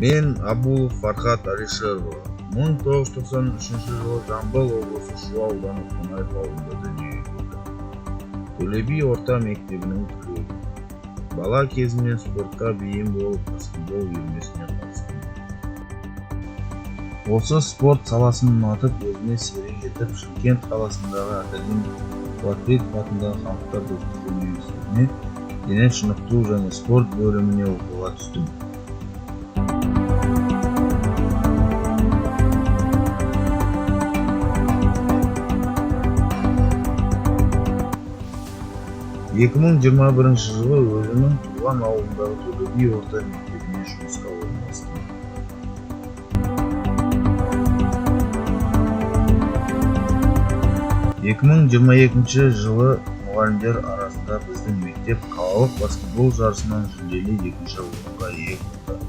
Мен Абулов Фархат Алишерұлы, 1993 жылы Жамбыл облысы, Шу ауданы, Қонаев ауылында дүниеге келдім. Төле би орта мектебінің түлегімін. Бала кезімнен спортқа бейім болып, баскетбол үйірмесіне қатыстым. Осы спорт саласын ұнатып, өзіме серік етіп, Шымкент қаласындағы академик Қуатбеков атындағы Халықтар достығы университетіне дене шынықтыру және спорт бөліміне оқуға түстім. 2021 жылы өзімнің туған ауылымдағы Төле би орта мектебіне жұмысқа орналастым. 2022 жылы мұғалімдер арасында біздің мектеп қалалық баскетбол жарысынан жүлделі екінші орынға ие болды.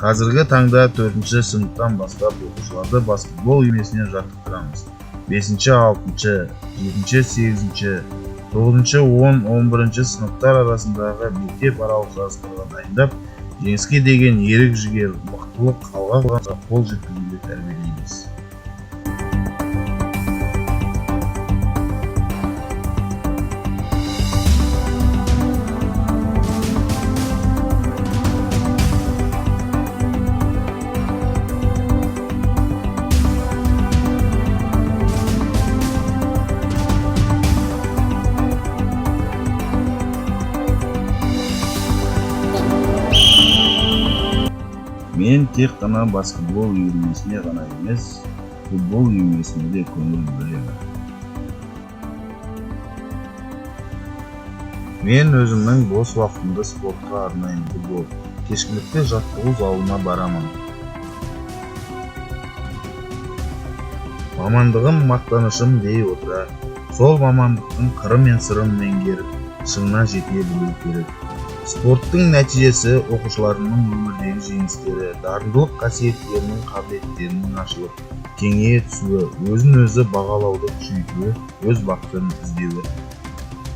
Қазіргі таңда төртінші сыныптан бастап оқушыларды баскетбол үйірмесіне жаттықтырамыз. Бесінші, алтыншы, жетінші, сегізінші, тоғызыншы, 10, 11-сыныптар арасындағы мектеп аралық жарыстарға дайындап, жеңіске деген ерік жігер, мықтылық, алға қойған қол жеткізуге тәрбиелейміз. Мен тек қана баскетбол үйірмесіне ғана емес, футбол үйірмесіне де көңіл бөлемін. Мен өзімнің бос уақытымды спортқа арнаймын. Футбол, кешкілікті жаттығу залына барамын. Мамандығым мақтанышым дей отыра, сол мамандықтың қыры мен сырын меңгеріп, шыңына жете білу керек. Спорттың нәтижесі оқушыларымның өмірдегі жеңістері, дарындылық қасиеттерінің, қабілеттерінің ашылып, кеңейе түсуі, өзін өзі бағалауды күшейтуі, өз бақытын іздеуі.